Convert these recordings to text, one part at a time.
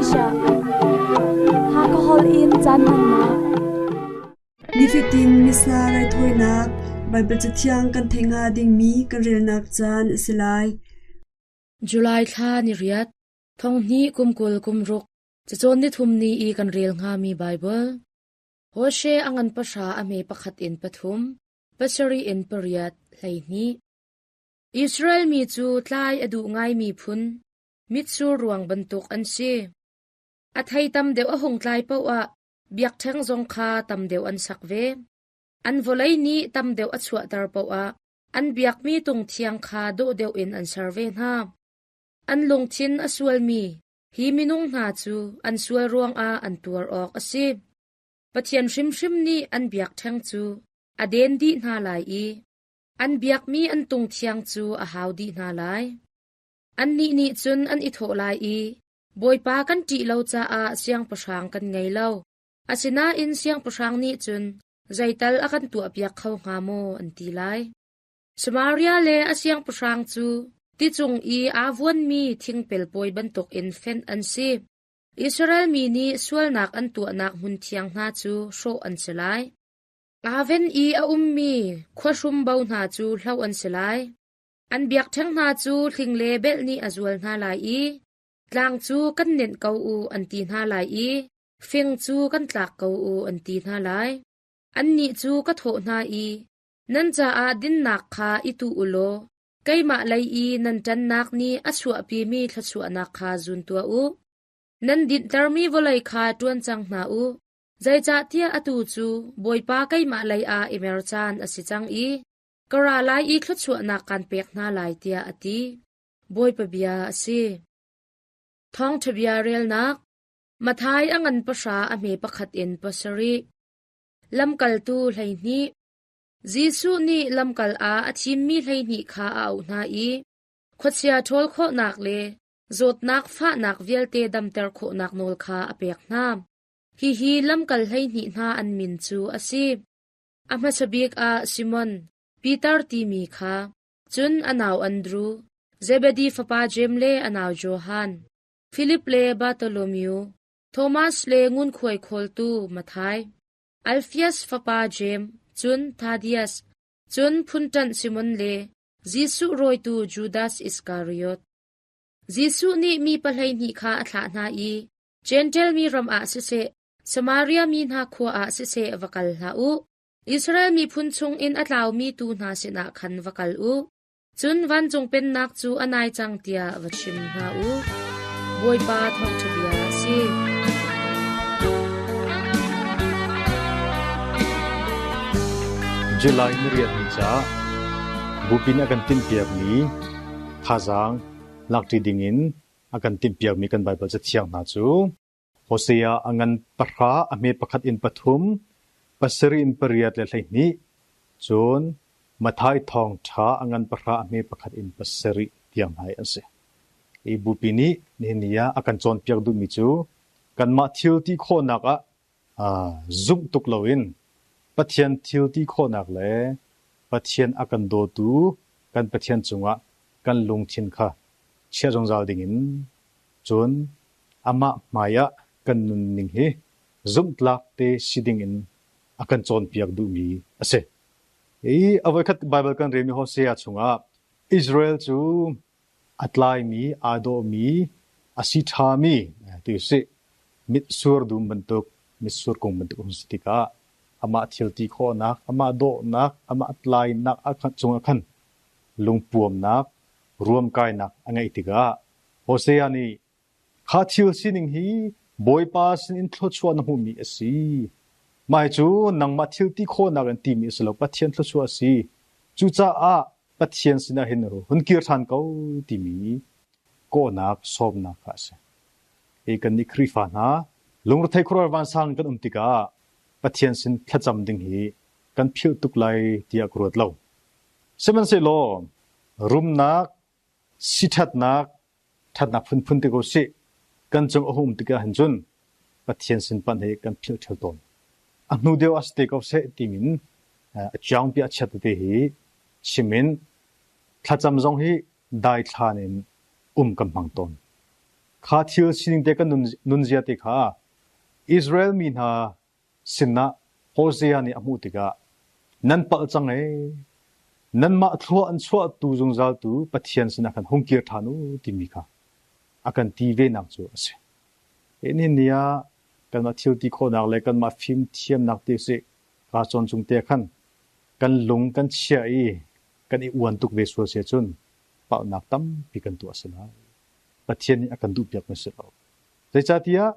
Malaysia. Hakha holh in caan hmannak. Nifatin Missa raithawinak Baibal Cathiang kan theih hnga dingmi kan relnak caan a si lai. July thla ni riat, thong hnih kum 20 kum ruk, cacawn ni thum ni i kan rel hngami Baibal. Hoshe a ngan pahra a hme pakhat in pathum, pasarih in pariat, 12. Israel mi cu tlai a duh ngaimi phun, mitsur ruang bantuk an si. A thei tam deuh a hung tlai paoh ah biakṭheng zong kha tam deuh an sak ve. An vawlei nih tam deuh a chuahter paoh ah an biakmi tung thiang kha dawh deuh in an ser ve hna. An lungthin a sualmi hi minung hna cu an sual ruangah an tuar awk a si. Pathian hrimhrim nih an biakṭheng cu a den dih hna lai i an biakmi an tung thiang cu a hau dih hna lai. Annih nih cun an i thawh lai i, Bawipa kan ṭih lo caah siangpahrang kan ngei lo. Asinain siangpahrang nih cun zeital a kan tuahpiak kho hnga maw an ti lai. Samaria le a siangpahrang cu ti cung i aa vuanmi thingpel pawi bantukin fenh an si. Israel mi nih sualnak an tuahnak hmun thiang hna cu hrawh an si lai. Aven i a ummi khuahrum bo hna cu hloh an si lai. An biakṭheng hna cu hling le belh nih a zual hna lai i tlang cu kan nenh ko u an ti hna lai i fing cu kan tlak ko u an ti hna lai. Annih cu ka thawh hna i, Nan caah dinnak kha i tuh u law keimah lei i nan ṭannak nih a chuahpimi thluachuahnak kha zun tuah u. Nan dinhtermi vawlei kha ṭuan cang hna u, zeicahtiah atu cu Bawipa keimah lei ah i mer caan a si cang i ka ra lai i thluachuahnak kaan pek hna lai, tiah a ti. Bawipa bia a si. Thawngṭha bia relnak Matthai a ngan pahra a hme pakhat in pasarih. Lamkaltu 12 Jesuh nih lamkal ah a thimmi 12 kha a auh hna i khuachia ṭhawl khawhnak le zawtnak fahnak vialte damter khawhnak nawl kha a pek hna. Hihi lamkal 12 hna an min cu a si. A hmasa bik ah Simon, Peter timi kha, cun a nau Andru, Zebedi fapa Jeim le a nau Johan, Filip le Bartholomew, Thomas le ngunkhuai khawltu Matthai, Alfias fapa Jeim, cun Thaddeus, cun phunṭanh Simon le Jesuh rawitu Judas Iskariot. Jesuh nih mi pahleihnih kha a thlah hna i Jentail mi ram ah siseh, Samaria mi hna khua ah siseh va kal hlah u. Israel miphun chungin a tlaumi tuu hna sinah khan va kal u. Cun vancung pennak cu a nai cang tiah va chim hna u. Bawipa thawngṭha bia a si. July ni riat ni caah Bupi nih a kan tinhpiakmi thazaang lakṭi dingin a kan tinhpiakmi kan Baibal cathiang hna cu Hosea a ngan pahra a hme pakhat in pathum, pasarih in pariat le 12, cun Matthai thawngṭha a ngan pahra a hme pakhat in pasarih tiang hna hi an si. Hi bupi nih nihin ni ah a kan cawnpiak duhmi cu kanmah thil ti khawhnak ah zumh tuk loin Pathian thil ti khawhnak le Pathian a kan dawtu kan Pathian cungah kan lungthin kha chiah zungzal dingin cun amah hmaiah kan nunning hi zumhtlak te si dingin a kan cawnpiak duhmi a si. Hi a voikhat Baibal kan relmi Hosea chungah Israel cu a tlaimi, aa dawhmi, a si ṭhami ti usih mitsur dum bantuk, mitsur kung bantuk hun si tikah amah thil ti khawhnak, amah dawhnak, amah tlainak cungah khan lungpuamnak, ruamkainak a ngeih tikah Hosea nih kha thil sining hi Bawipa sinin thluachuah na hmuhmi a si. Mah cu nangmah thil ti khawhnak in timi a si lo, Pathian thluachuah a si. Cucaah Pathian sinah hin hun kir ṭhan ko timi kawhnak, sawmnak kha a si. Hi kannih Khrihfa hna lungrethei khuaruahhar vansang kan um tikah Pathian sin thlacam ding hi kan philh tuk lai tiah ka ruat lo. Sihmanhsehlaw rumnak, siṭhatnak, ṭhatnak phunphun ti ko sih, kan cung a hung tikah hin cun Pathian sin panh hi kan philh ṭheo tawn. A hnu deuh ah si te ko seh timin a ciangpi a chiat tete hi chim in thlacam zong hi daithlan in um kan hmang tawn. Kha thil sining te kan nunzia te kha Israel mi hna sinah Hosea nih a hmuh tikah nan palh cang ee, nanmah thlua an chuahtu zungzaltu Pathian sinah khan hung kir ṭhan u timi kha a kan ti venak cu a si. Nihin ni ah kanmah thil ti khawhnak le kanmah fimthiamnak ti usih kaa cawn chung te khan kan lung kan chiah i kan i uan tuk ve sual si ahcun palhnak tampi kan tuah a si lai. Pathian nih a kan duhpiakmi a si lo. Zeicahtiah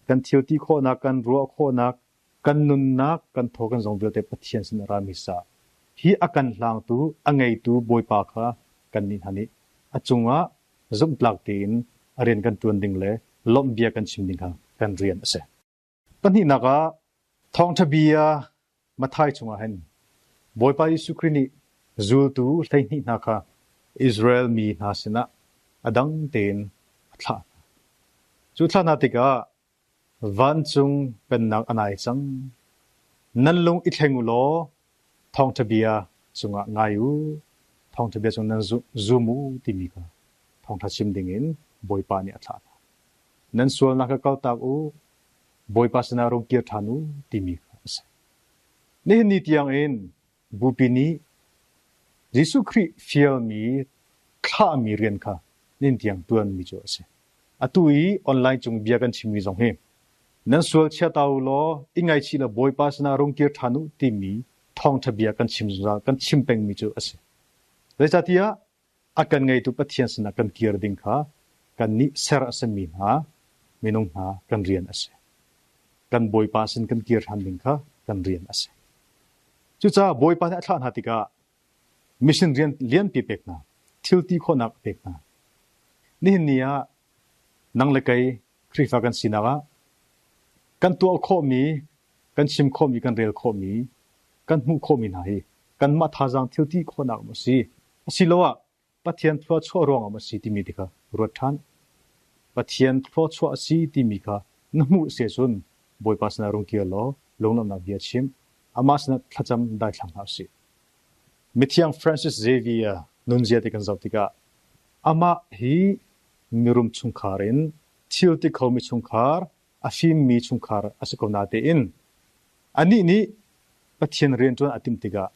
kan thil ti khawhnak, kan ruah khawhnak, kan nunnak, kan thaw kan zong vialte Pathian sin a rami sa hi a kan hlangtu, a ngeitu Bawipa kha kannih hna nih a cungah zumhtlak tein a rian kan ṭuan ding le lawmh bia kan chim ding kha kan rian a si. Pahnihnak ah thawngṭha bia Matthai chungah hin Bawipa Jesuh Khrih nih zultu 12 hna kha Israel mi hna sinah a dang tein a thlah hna. Cu thlah hna tikah vancung pennak a nai cang. Nan lung i thleng u law thawngṭha bia cungah ngai u, thawngṭha bia cung nan zum u timi kha thawngṭha chim dingin Bawipa nih a thlah hna. Nan sualnak kha kaltak u, Bawipa sinah rung kir ṭhan u timi kha a si. Nihin ni tiangin Bupi nih Jesuh Khrih fialmi thlahmi rian kha nihin tiang ṭuanmi cu a si. Atu i online cung bia kan chimmi zong hi nan sual chia ta u law i ngaihchih law Bawipa sinah rung kir ṭhan u timi thawngṭha bia kan chim zungzal kan chim pengmi cu a si. Zeicahtiah a kan ngeitu Pathian sinah kan kir ding kha kannih ser a simi hna minung hna kan rian a si. Kan Bawipa sin kan kir ṭhan ding kha kan rian a si. Cucaah Bawipa nih a thlah hna tikah mission rian lianpi pek hna, thil ti khawhnak a pek hna. Nihin ni ah nang le kei Khrihfa kan sinak ah kan tuah khawhmi, kan chim khawhmi, kan rel khawhmi, kan hmuh khawhmi hna hi kanmah thazaang thil ti khawhnak maw a si, asiloah Pathian thluachuah ruangah maw a si timi ti kha ruat ṭhan. Pathian thluachuah a si timi kha na hmuh si ahcun Bawipa sinah rung kir law lunglawmhnak bia chim, amah sinah thlacam daithlang hlah usih. Mithiang Francis Xavier nunzia ti kan zoh tikah amah hi mirum chungkhar in thil ti khomi chungkhar, a fimmi chungkhar a si ko natein anih nih Pathian rianṭuan a timh tikah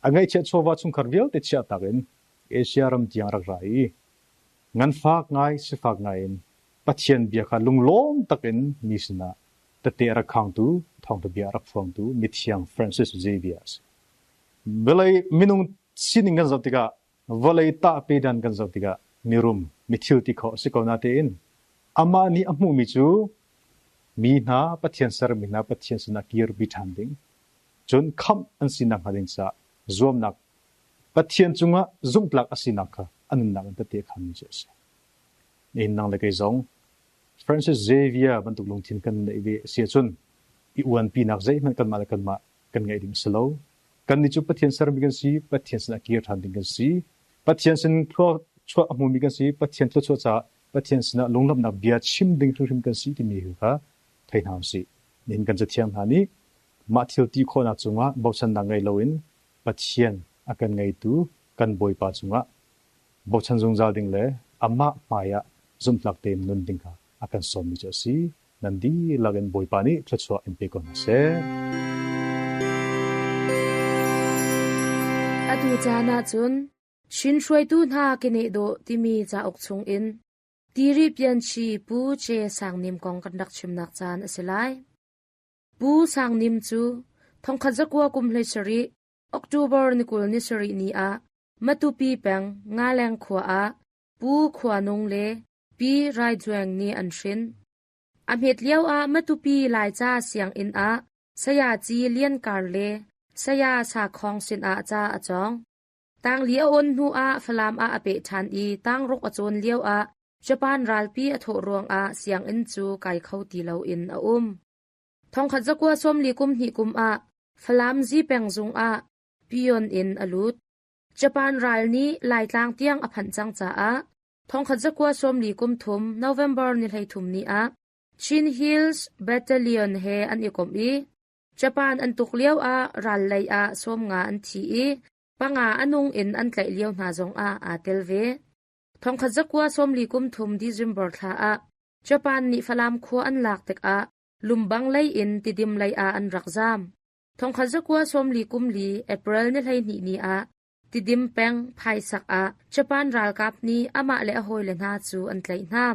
a ngaihchiah chawva chungkhar vialte chiahtak in Asia ram tiang rak ra i nganfak ngai sifak ngai in Pathian bia kha lunglawm takin mi sinah tete a rak khangtu, thawngṭha bia a rak phuangtu mithiang Francis Xavier a si. Vawlei minung sining kan zoh tikah vawlei tah pedan kan zoh tikah mirum, mithil ti kho a si ko natein amah nih a hmuhmi cu mi hna Pathian sermi hna Pathian sinah kirpi ṭhan ding, cun khamh an sinak hnga ding caah zuamnak Pathian cungah zumhtlak a sinak kha a nunnak in tette a khanmi cu a si. Nihin nang le kei zong Francis Xavier bantuk lungthin kan neih ve a si ahcun i uanpinak zeihmanh kanmah le kanmah kan ngeih ding a si lo. Kannih cu Pathian sermi kan si, Pathian sinah kir ṭhan ding kan si. Pathian sin thluachuah a hmumi kan si, Pathian thluachuah caah Pathian sinah lunglawmhnak bia chim ding hrimhrim kan si timi kha thei hna usih. Nihin kan cathiang hna nih mah thil ti khawhnak cungah bochannak ngei loin Pathian a kan ngeitu kan Bawipa cungah bochan zungzal ding le amah hmaiah zumhtlak tein nun ding kha a kan sawmmi cu a si. Nan dihlak in Bawipa nih thluachuah in pe ko hna seh. Atu caan ahcun Chin hruaitu hna keneh dawh timi cauk chungin Tiri Pianchi Pu Ce Sang Nim kong kan rak chimnak caan a si lai. Pu Sang Nim cu thongkhat zakua kum 17 October ni 20 ni sarih ni ah Matupi peng Ngaleng khua ah Pu Khua Nung le Pi Rai Cueng nih an hrin. A hmet lio ah Matupi Laica sianginn ah Sayaci Lian Kar le Saya Sakhong sinah ca a cawng. Tangli a awn hnu ah Falam ah a peh ṭhan i tangruk a cawn lio ah Japan ralpi a thawh ruangah sianginn cu kai kho ti loin a um. Thongkhat zakua sawmli kum hnih kum ah Falam Zipeng zung ah pion in a lut. Japan ral nih Laitlang tiang a phanh cang caah thongkhat zakua sawmli kum thum November ni 13 ni ah Chin Hills Battalion he an i komh i Japan an tuk lio ah ral lei ah 50 an thi i panga a nung in an tlaih lio hna zongah aa tel ve. Thongkhat zakua sawmli kum thum December thla ah. Japan nih Falam khua an lak tikah Lumbang lei in Tidim lei ah an rak zaam. Thongkhat zakua 40 kum li April ni 12 ni ah Tidim peng Phaisak ah Japan ralkap nih amah le a hawile hna cu an tlaih hna.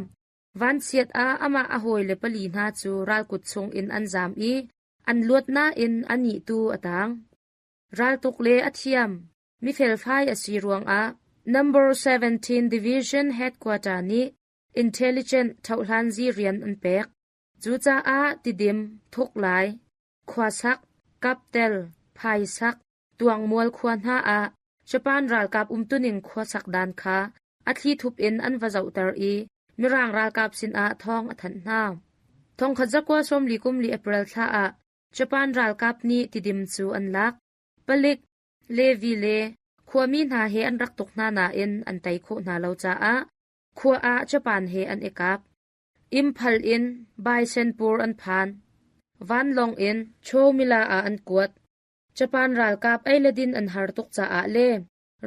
Vanchiat ah amah a hawile pali hna cu ralkut chung in an zaam i an luat nain anih tu a taang. Raltuk le a thiam, mi felfai a si ruangah Number 17 Division Headquarter nih Intelligent thohhlanzi rian an pek. Cucaah Tidim, Thuklai, Khuasak, Kaptel, Phaisak, Tuangmual khua hna ah Japan ralkap umtuning khuasak dan kha a thlithup in an va zohter i Mirang ralkap sinah thawng a thanh hna. Thongkhat zakua 40 kum li April thla ah Japan ralkap nih Tidim cu an lak. Palik, Levi le khuami hna he an rak tuk hna nain an tei khawh hna lo caah khua ah Japan he an i kap. Imphal in Baisenpur an phan. Vanlawng in Chomila ah an kuat. Japan ralkap ei le din an har tuk caah le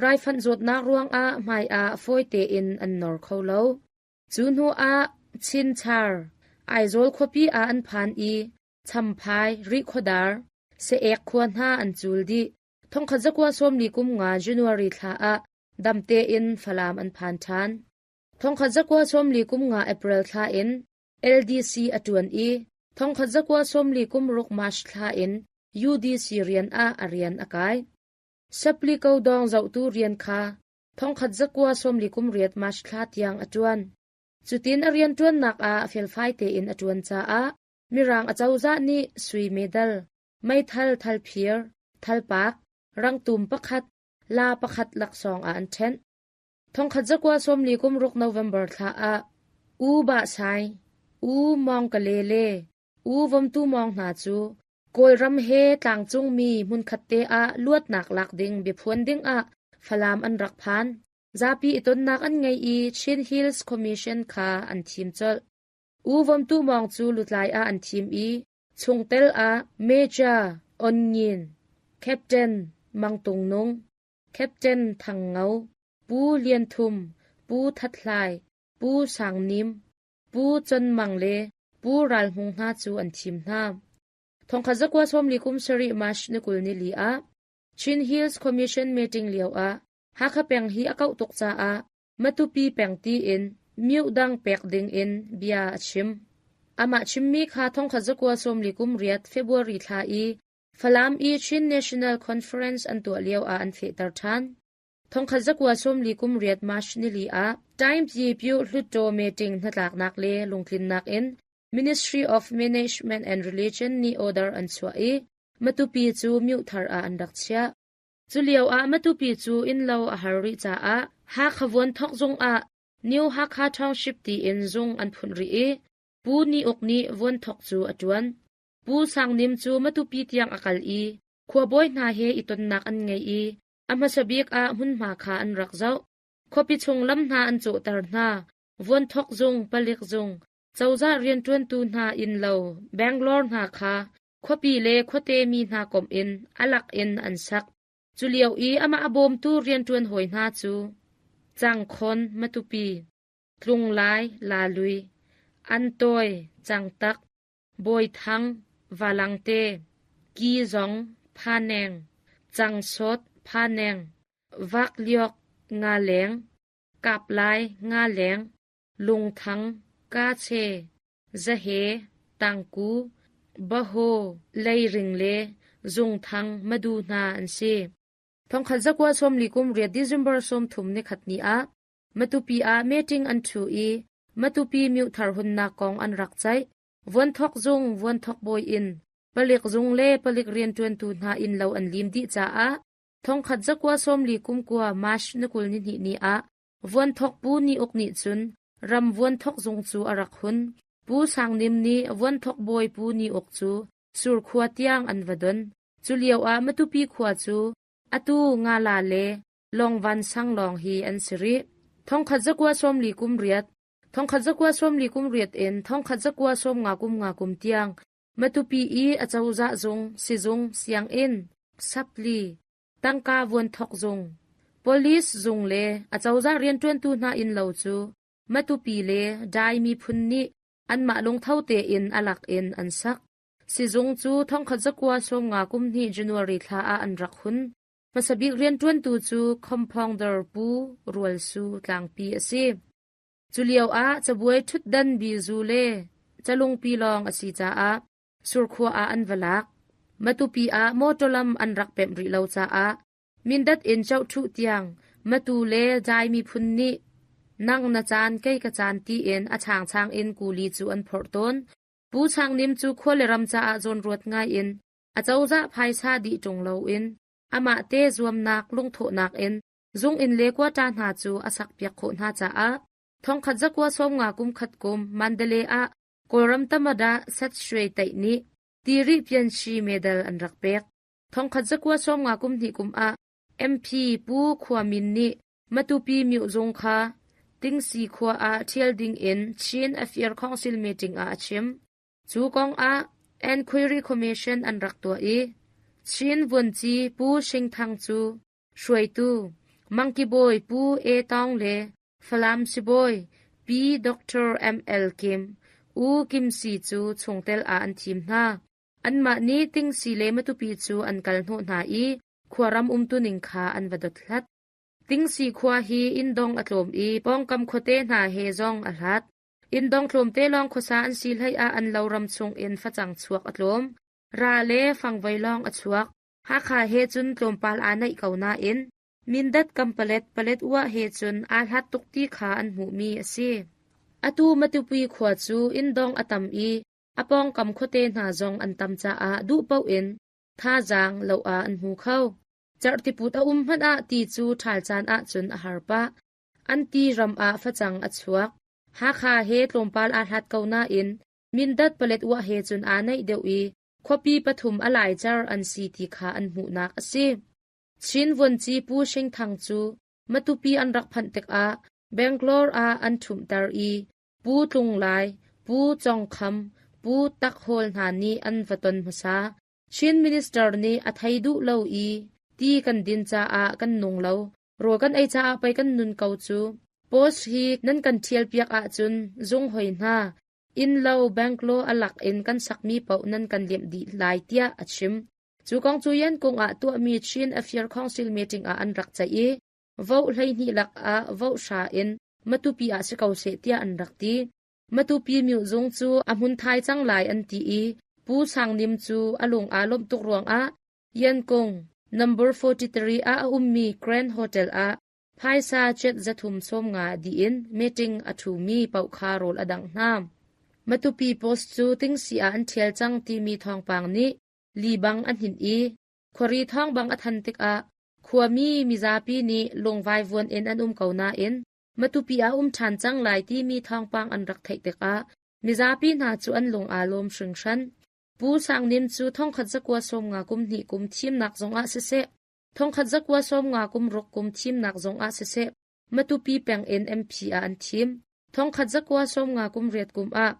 raifanh zawtnak ruangah hmai ah fawi tein an nor kho lo. Cu hnu ah Chinchar, Aizawl khuapi ah an phan i Champhai, Rihkhawdar, Seek khua hna an cul dih. Thongkhat zakua 40 kum nga January thla ah dam tein Falam an phan ṭhan. Thongkhat zakua 40 kum nga April thla in LDC a ṭuan i thongkhat zakua 40 kum ruk March thla in UDC rian ah a rian a kai. Sapli Kodawng zohtu rian kha thongkhat zakua 40 kum riat March thla tiang a ṭuan. Cutin a rianṭuannak ah felfai tein a ṭuan caah Mirang acozah nih sui medal, meithal thalphir, thalpak, rangtum pakhat, la pakhat laksawng ah an ṭhenh. Thongkhat zakua 40 kum ruk November thla ah U Bah Sai, U Mawng Kale le U Vom Tu Mawng hna cu Kawlram he tlangcungmi hmunkhat te ah luatnak lak ding biaphuan ding ah Falam an rak phan. Zapi i tonnak an ngei i Chin Hills Commission kha an thim colh. U Vom Tu Mawng cu lutlai ah an thim i chungtel ah Major On Ngin, Captain Mang Tung Nung, Captain Thang Ngo, Pu Lian Thum, Pu That Hlai, Pu Sang Nim, Pu Con Mang le Pu Ral Hmung hna cu an thim hna. Thongkhat zakua 40 kum sarih March ni 20 ni li ah Chin Hills Commission meeting lio ah Hakha peng hi a kauh tuk caah Matupi peng tiin mioh dang pek ding in bia a chim. Amah chimmi kha thongkhat zakua 40 kum riat February thla i Falam i Chin National Conference an tuah lio ah an fehter ṭhan. Thongkhat zakua 40 kum riat March nili ah Time Pyi Hluttaw meeting hnatlaknak le lungtlinnak in Ministry of Management and Religion nih order an chuah i Matupi cu mioh thar ah an rak chiah. Culio ah Matupi cu innlo a har rih caah Hakha Vuanthok zung ah New Hakha Township tiin zung an phunh rih i Pu Ni Uk nih Vuanthok cu a ṭuan. Pu Sang Nim cu Matupi tiang a kal i khuabawi hna he i tonnak an ngei i a hmasa bik ah hmunhma kha an rak zoh. Khuapi chung lam hna an cawhter hna. Vuanthok zung, palik zung, cozah rianṭuantu hna innlo, Bangalore hna kha khuapi le khuate mi hna komh in a lak in an sak. Cu lio i amah a bawmtu rianṭuan hawi hna cu Cangkhon Matupi, Tlunglai Lalui, Antawi Cangtak, Bawithang Valangte, Kizong Phaneng, Cangsawt Phaneng, Vakliok Ngaleng, Kaplai Ngaleng, Lungthang Kache, Zahe, Tangku, Baho, Leiring le Zungthang Madu hna an si. Thongkhat zakua 40 kum riat December 30 nikhat ni ah Matupi ah meeting an ṭhu i Matupi miohthar hunnak kong an rak ceih. Vuanthok zung, vuanthok bawi inn, palik zung le palik rianṭuantu hna innlo an lim dih caah thongkhat zakua 40 kum kua March ni 22 ni ah Vuanthok Pu Ni Uk nih cun ram vuanthok zung cu a rak hun. Pu Sang Nim nih vuanthok bawi Pu Ni Uk cu Surkhua tiang an va don. Cu lio ah Matupi khua cu atu Ngala le Lawngvan sang lawng hi an si rih. Thongkhat zakua 40 kum riat, thongkhat zakua 40 kum riat in thongkhat zakua 50 kum nga kum tiang Matupi i acozah zung, sizung, sianginn, sapli, tangka vuanthok zung, police zung le acozah rianṭuantu hna innlo cu Matupi le Dai miphun nih. Anmah lungtho tein a lak in an sak. Sizung cu 1950 kum hnih January thla ah an rak hun. Hmasa bik rianṭuantu cu Compounder Pu Rual Su Tlangpi a si. Cu lioah cabuai ṭhutdan bizu le calungpi lawng a si caah Surkhua ah an va lak. Matupi ah mawṭaw lam an rak pemh rih lo caah Mindat in Cohṭhuh tiang Matu le Jai miphun nih nang na caan kei ka caan tiin a changchang in kuli cu an phorh tawn. Pu Chang Nim cu khua le ram caah zawnruat ngai in acozah phaisa dih ṭung loin amah te zuamnak lungthawhnak in zung inn le quata hna cu a sakpiak khawh hna caah 1950 kum khat kum Mandalay ah Kawlram Tamada Sat Shwe Taih nih Tiri Pianshi Medal an rak pek. 1950 kum hnih kum ah MP Pu Khua Min nih Matupi Myuzung kha Tingsi khua ah ṭhial ding in Chin Affair Council meeting ah a chim. Cu kong ah Enquiry Commission an rak tuah i Chin Vuanci Pu Shing Thang cu hruaitu Mangki bawi Pu E Taung le Falam sibawi Pi Dr. M. L. Kim, U Kim Si cu chungtel ah an thim hna. Anmah nih Tingsi le Matupi cu an kal hnawh hna i khuaram umtuning kha an va dothlat. Tingsi khua hi inndong a tlawm i pawngkam khuate hna he zong a hlat. Inndong tlawmte lawng khuasa an si hlei ah an loram chung in facang chuak a tlawm. Ra le fangvoi lawng a chuak. Hakha he cun tlawmpal aa naih ko nain Mindat Kampalet Paletwa he cun aa hlat tuk ti kha an hmuhmi a si. Atu Matupi khua cu inndong a tam i a pawngkam khuate hna zong an tam caah duh paoh in thazaang lo ah an hmu kho. Cerhtiput a um hmanh ah ti cu ṭhal caan ahcun a har pah. An ti ram ah facang a chuak. Hakha he tlawmpal aa hlat ko nain Mindat Paletwa he cun aa naih deuh i khuapi pathum a laicer an si ti kha an hmuhnak a si. Chin Vuanci Pu Shing Thang cu Matupi an rak phanh tikah Bangalore ah an ṭhumhter i Pu Tlung Lai, Pu Cong Kham, Pu Tak Hawl hna nih an va ton hmasa. Chin Minister nih a thei duh lo i ti kan din caah kan nung lo, rawl kan ei caah pei kan nun ko cu. Post hi nan kan ṭhialpiak ahcun zung hoi hna, innlo Bangalore a lak in kan sakmi paoh nan kan liamh dih lai tiah a chim. Cu kong cu Yankung ah tuahmi Chin Affair Council meeting ah an rak ceih i voh 12 lakah voh hra in Matupi ah si ko seh tiah an rak ti. Matupi Myuzung cu a hmun thai cang lai an ti i Pu Sang Nim cu a lung aa lawmh tuk ruangah Yankung number 43 ah a ummi Grand Hotel ah phaisa jet 350 dih in meeting a ṭhumi paoh kha rawl a dangh hna. Matupi Post cu Tingsi ah an ṭhial cang timi thawngpang nih li bang a hninh i khuari thawng bang a than tikah khuami mizapi nih lungvaivuan in an um ko nain Matupi ah um ṭhan cang lai timi thawngpang an rak theih tikah mizapi hna cu an lung aa lawm hringhran. Pu Sang Nim cu 1950 kum hnih kum thimnak zongah siseh, 1950 kum ruk kum thimnak zongah siseh, Matupi peng in MP ah an thim. 1950 kum riat kum ah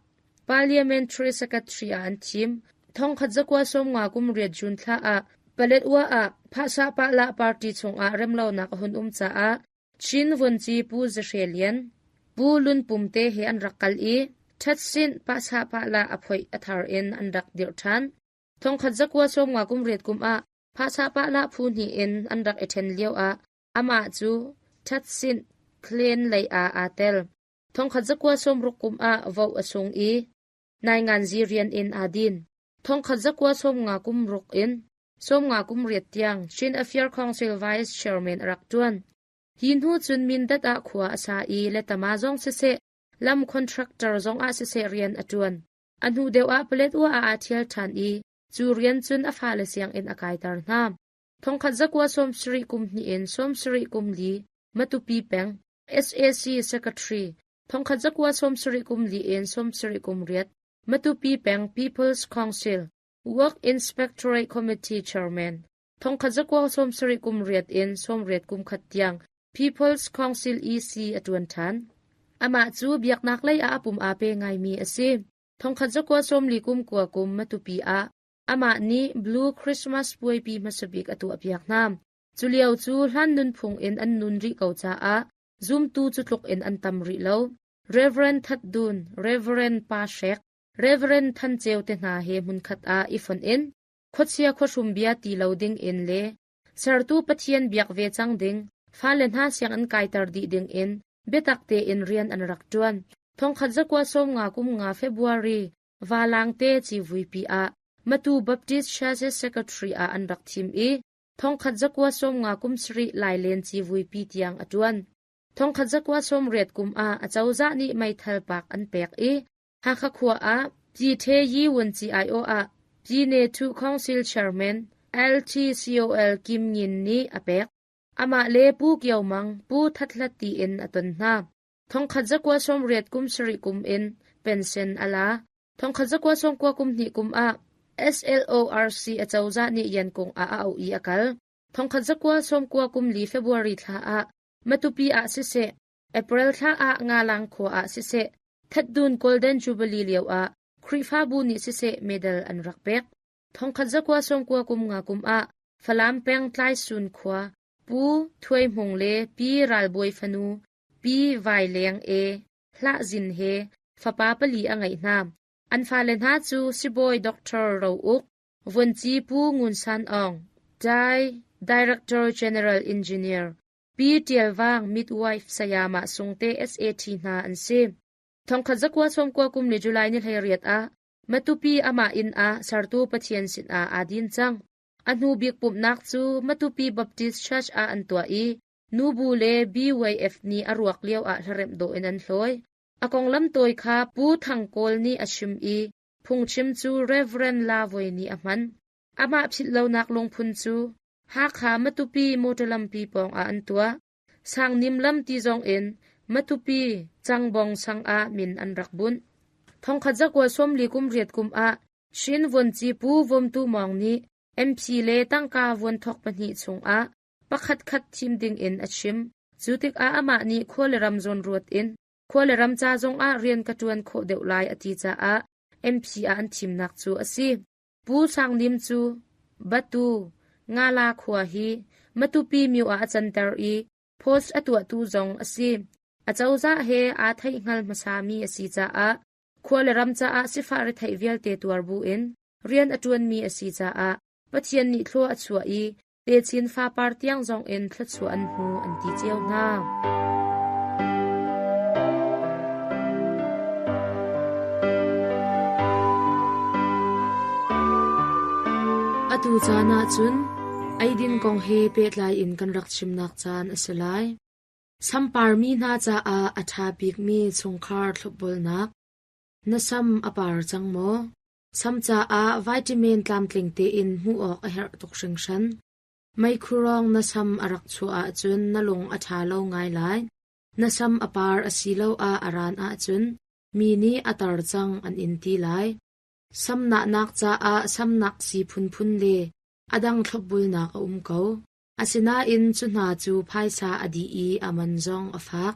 Parliamentary Secretary ah an thim. 1950 kum riat June thla ah Paletwa ah Phahsah Pahlah Party chungah remlonak a hun um caah Chin Vuanci Pu Za Hre Lian, Pu Lun Pum te he an rak kal i Ṭhatsinh Pahsah Pahlah a phoih a thar in an rak dirh ṭhan. 1950 kum riat kum ah Phahsah Pahlah phu hnih in an rak i ṭhen lio ah amah cu Ṭhatsinh Clan lei ah aa tel. 1960 kum ah voh a sung i nainganzi rian in aa din. 1950 kum ruk in 50 kum riat tiang Chin Affair Council Vice Chairman a rak ṭuan. Hi hnu cun Mindat ah khua a sa i letama zong siseh, lam contractor zong ah siseh rian a ṭuan. A hnu deuh ah Paletwa ah aa ṭhial ṭhan i cu rian cun a fale sianginn a kaiter hna. 1970 kum hnih in 70 kum li Matupi peng SAC Secretary 1970 kum li in 70 kum riat Matupi peng People's Council Work Inspectorate Committee Chairman 1970 kum riat in 80 kum khat tiang People's Council EC a ṭuan ṭhan. Amah cu biaknak lei ah a pum aa pe ngaimi a si. 1940 kum kua kum Matupi ah amah nih Blue Christmas puaipi hmasabik a tuahpiak hna. Cu lio cu hlan nunphung in an nun rih ko caah zumtu cu tluk in an tam rih lo. Rev. That Dun, Rev. Pa Hrek, Rev. Than Ceu te hna he hmunkhat ah i fonh in khuachia khuahrum bia ti lo ding in le sertu Pathian biak ve cang ding, fale hna sianginn kaiter dih ding in biatak tein rian an rak ṭuan. Thongkhat zakua sawmnga kum nga February Valangte civuipi ah Matu Baptist Churches Secretary ah an rak thim i thongkhat zakua sawmnga kum sarih Lailen civuipi tiang a ṭuan. Thongkhat zakua sawmriat kum ah acozah nih meithal pak an pek i Hakha khua ah Pyithe Yi Wunci aiawh ah Pyine Thu Council Chairman LTCOL Kim Ngin nih a pek. Amah le Pu Kio Mang, Pu That Hlat tiin a ton hna. Thongkhat zakua sawmriat kum sarih kum in pension a la. Thongkhat zakua sawmkua kum hnih kum ah SLORC acozah nih Yankung ah a auh i a kal. Thongkhat zakua sawmkua kum li February thla ah Matupi ah siseh, April thla ah Ngalang khua ah siseh, Thatdun Golden Jubilee lio ah Khrihfabu nih siseh medal an rak pek. Thongkhat zakua sawmkua kum nga kum ah Falam peng Tlaisun khua Pu Thuai Hmung le Pi Ralbawi fanu Pi Vai Leng E Hlah Zin he fapa pali a ngeih hna. An fale hna cu Sibawi Doctor Ro Uk, Vuanci Pu Ngun San Aung, Dai Director General Engineer Pi Ṭial Vang Midwife Sayamah Sungte SAT hna an si. Thongkhat zakua sawmkua kum ni July ni 18 ah Matupi amah inn ah sertu Pathian sinah aa din cang. A hnu bik pumhnak cu Matupi Baptist Church ah an tuah i nubu le BYF nih a ruak lio ah hlaremh dawh in an hlawi. A konglam tawi kha Pu Thang Kawl nih a chim i phungchim cu Reverend La Voi nih a hman. Amah philhlonak lungphun cu Hakha Matupi motor lampi pawngah an tuah. Sangnim lam ti zong in Matupi Cangbong sang ah min an rak bunh. Thongkhat zakua sawmli kum riat kum ah Chin Vuanci Pu Vom Tu Mawng nih MP le tangka vuanthok pahnih chungah pakhat khat thim ding in a chim. Cu tikah amah nih khua le ram zawnruat in khua le ram ca zongah rian ka ṭuan khawh deuh lai a ti caah MP ah an thimnak cu a si. Pu Sang Nim cu Batu, Ngala khua hi Matupi myo ah a canter i post a tuahtu zong a si. Acozah he aa theihhngal hmasami a si caah khua le ram caah sifah retheih vialte tuar buin rian a ṭuanmi a si caah Pathian nih thlua a chuah i techin fapar tiang zong in thluachuah an hmu an ti cio hna. Atu caan ahcun eidin kong he pehtlai in kan rak chimnak caan a si lai. Sampar mi hna caah a ṭha bikmi chungkhar thlopbulnak. Na sam a par cang maw? Sam caah vitamin tlamtling tein hmuh awk a herh tuk hringhran. Meikhu rawng na sam a rak chuah ahcun na lung a ṭha lo ngai lai. Na sam a par asiloah a ran ahcun mi nih a tar cang an in ti lai. Sam nahnak caah samnak sii phunphun le a dang thlopbulnak a um ko. Asinain cu hna cu phaisa a dih i a man zong a fak.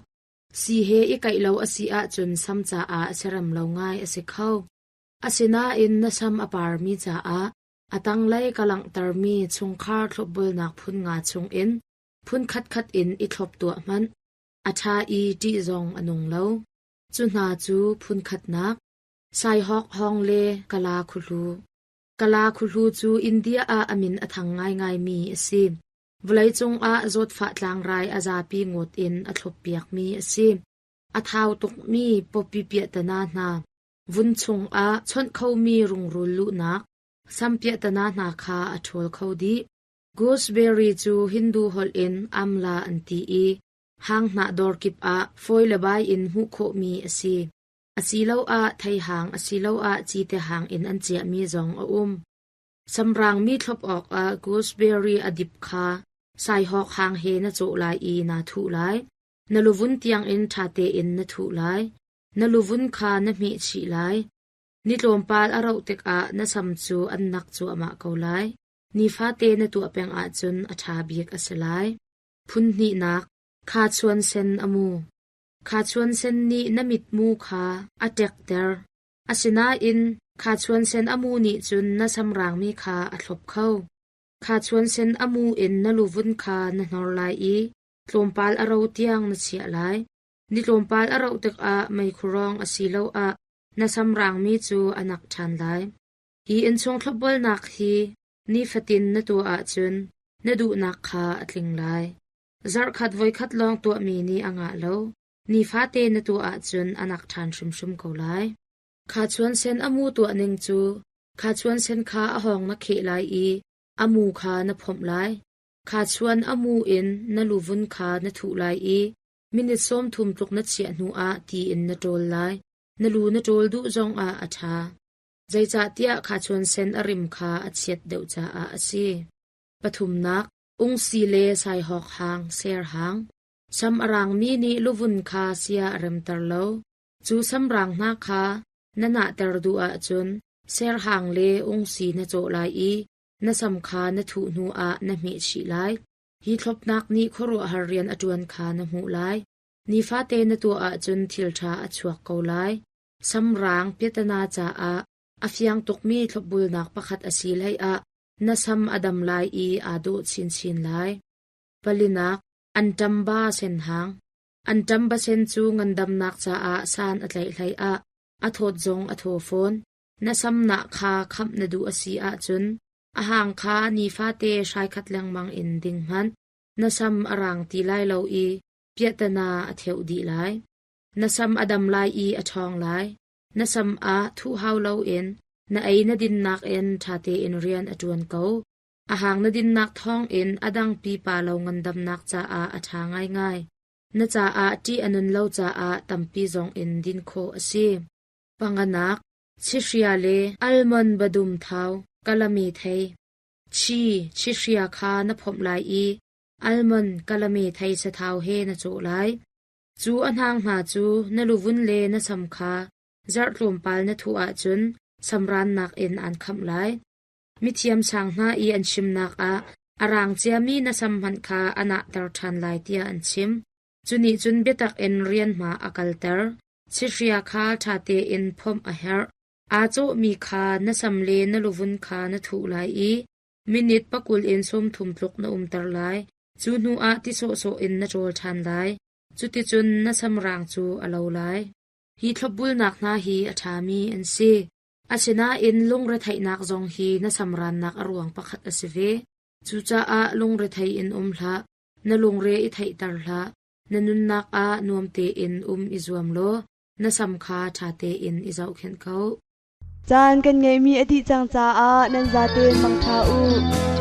Sii he i kaih lo a si ahcun sam caah siarem lo ngai a si kho. Asinain na sam a parmi caah a tanglei ka langhtermi chungkhar thlopbulnak phun nga chungin phun khatkhat in i thlop tuah hmanh. A ṭha i ṭih zong a nung lo. Cu hna cu phun khatnak, saihawk hawng le kala khuhlu. Kala khuhlu cu India ah a min a thang ngaingaimi a si. Vawleicung ah zawtfah tlangrai a zapi ngawt in a thloppiakmi a si. A thau tukmi pawpi piahtana hna, vun chungah chawnh khomi rungrul luhnak, sam piahtana hna kha a ṭhawl kho dih. Gooseberry cu Hindu holh in amla an ti i hang hnah dawr kip ah fawi le bai in hmuh khawhmi a si. Asiloah theihang asiloah cite hang in an ciahmi zong a um. Samrangmi thlop awkah gooseberry a dip kha saihawk hang he na cawh lai i naa thuh lai. Na luvun tiangin ṭha tein na thuh lai. Na luvun kha na hmeh chih lai. Ni tlawmpal a rauh tikah na sam cu an nak cuahmah ko lai. Nifate na tuah peng ahcun a ṭha bik a si lai. Phun hnihnak, khachuan sen a mu. Khachuan sen nih na mitmu kha a ṭekter. Asinain khachuan sen a mu nih cun na samrangmi kha a thlop kho. Khachuan sen a mu in na luvun kha na hnor lai i tlawmpal a ro tiang na chiah lai. Ni tlawmpal a rauh tikah meikhu rawng asiloah na sam raangmi cu a nak ṭhan lai. Hi innchung thlopbulnak hi nifatin na tuah ahcun na duhnak kha a tling lai. Zarhkhat voikhat lawng tuahmi nih a ngah lo. Nifate na tuah ahcun a nak ṭhan hrimhrim ko lai. Khachuan sen a mu tuah ning cu khachuan sen kha a hawng na kheh lai i a mu kha na phomh lai. Khachuan a mu in na luvun kha na thuh lai i minute 30 tluk na chiah hnuah ti in na ṭawl lai. Na lu na ṭawl duh zongah a ṭha. Zeicahtiah khachuan sen a rim kha a chiat deuh caah a si. Pathumnak, ungsi le saihawk hang, ser hang. Sam a raangmi nih luvun kha sia a remter lo. Cu samrang hna kha na nahter duh ahcun serhang le ungsi na cawh lai i na sam kha na thuh hnuah na hmeh chih lai. Hi thlopnak nih khuaruahhar rian a ṭuan kha na hmuh lai. Nifate na tuah ahcun thil ṭha a chuak ko lai. Samrang piatana caah a fiang tukmi thlopbulnak pakhat a si hleiah na sam a dam lai i aa dawh chinchin lai. Palinak, anṭam ba senhang. Anṭam basen cu ngandamnak caah san a tlaih hleiah a thawt zong a thaw fawn. Na samnah kha khamh na duh a si ahcun a hang kha nifate hraikhat lengmang in ding hmanh. Na sam a rang ti lai lo i piahtana a theuh dih lai. Na sam a dam lai i a ṭhawng lai. Na sam ah thuh hau loin na ei na dinnak in ṭha tein rian a ṭuan ko. A hang na dinnak thawngin a dang pipa lo ngandamnak caah a ṭha ngaingai. Na caah ṭih a nun lo caah tampi zongin din khawh a si. Panganak, chihria le almond badum thau, kalami thei. Chi, chihria kha na phomh lai i almond kalami thei sathau he na cawh lai. Cu a hnang hna cu na luvun le na sam kha zarh tlawmpal na thuh ahcun samrannak in aan khamh lai. Mithiam sang hna i an chimnak ah a raang ciami na sam hmanh kha a nahter ṭhan lai tiah an chim. Cu nih cun biatak in rianhma a kalter. Chihria kha ṭha tein phomh a herh. Aa cawhmi kha na sam le na luvun kha na thuh lai i minute 20 in 30 tluk na umter lai. Cu hnuah ti sawhsawh in na ṭawl ṭhan lai. Cuticun na samrang cu a lo lai. Hi thlopbulnak hna hi a ṭhami an si. Asinain lungretheihnak zong hi na samrannak a ruang pakhat a si ve. Cucaah lungrethei in um hlah, na lungre i theihter hlah, na nunnak ah nuam tein um i zuam law na sam kha ṭha tein i zohkhenh ko. Caan kan ngeihmi a dih cang caah nan zaten mangṭha u.